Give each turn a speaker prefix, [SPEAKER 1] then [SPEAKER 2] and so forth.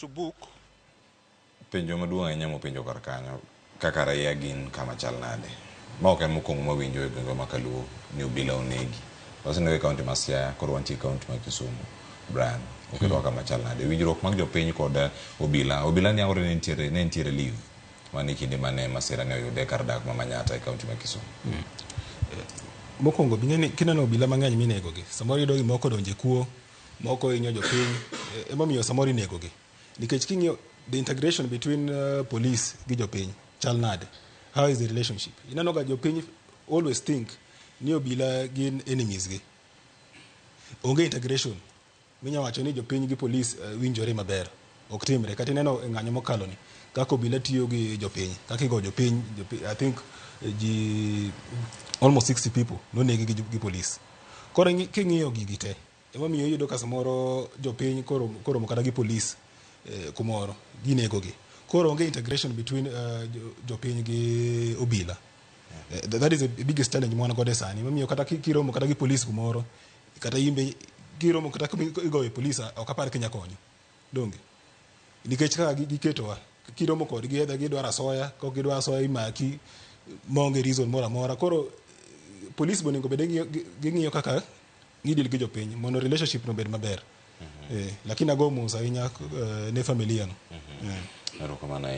[SPEAKER 1] To book.
[SPEAKER 2] Penjo maduong' ahinya mopenjo kar kanyo, kaka raia gin kama chal nade? Ma ok en mokwongo mawinjo e gwenge ma Kaluo ni obila onegi. Waseneno e kaunti ma Siaya, koro wantie e kaunti ma Kisumu. Brian, oketowa kama chal nade? Winjruok mag jopiny kod obila. Obila ni aore ne nitiere, ne nitiere leave mane kinde mane masira ne oyude kar dak ma Manyatta e kaunti ma Kisumu.
[SPEAKER 3] Mokwongo ing'e ni kineno obila mang'eny minegogi, samoro iyudo gi moko odonjo e kuo, moko hinyo jopiny, emomiyo samoro inegogi. Nikech king'iyo the integration between police gi jopiny chal nade? How is the relationship? Ineno ga jopiny always think ni obila gin enemies gi. Onge integration minya wacho ni jopiny gi police winjore maber. Ok timre. Kata ineno e ng'anyo mokalo ni, kaka obila tiyo gi jopiny, kaka igo jopiny, jopiny, I think ji almost 60 people nonegi gi police. Koro king'iyo gigi te, emomiyo iyudo ka samoro jopiny koromo kata gi police kumoro ginego gi. Koro onge integration between jopiny gi obila. That is the biggest challenge mwan godo e sani. Emomiyo kata kiromo kata gi police kumoro, kata imbe kiromo kata igoyo police, ok apar kinya konyo. Donge? Nikech kaka giketowa, kiromo kodgi either gidwaro asoya, kok gidwaro asoya imaki maonge reason moro amora. Koro police be onego bed ni ging'iyo kaka gideal gi jopiny mondo relationship no obed maber. Lakini ago mos ahinya ne familia no.
[SPEAKER 2] Erokamano ahinya.